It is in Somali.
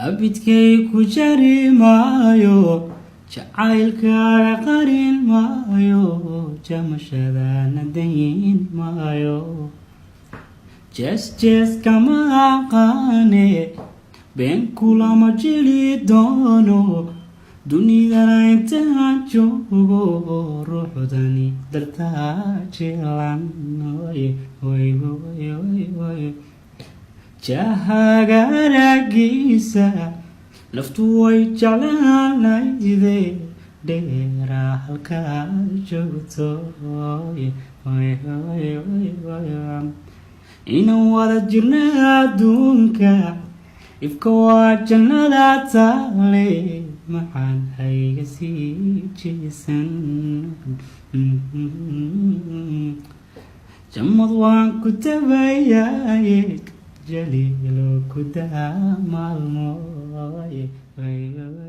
Abidkay ku jari maayo, jacaylkaaga qarin maayo, jamashadana dayin maayo. Jees jees kama aqaane, been kulama jili doono. Dunidana intaan joogo, ruuxdani dartaa jilan. Oy oy oy oy oy, jahagaragiisa naftu way jeclaanayde, dheeraa halkaad joogto. Oy oy oy oy oy, inaan wada jirna adduunka, ifka waa jannada taale, macaan hayga sii jeesan. Jamad waan ku tabayaaye, jaliilo ku daa maalmo. Oy oy.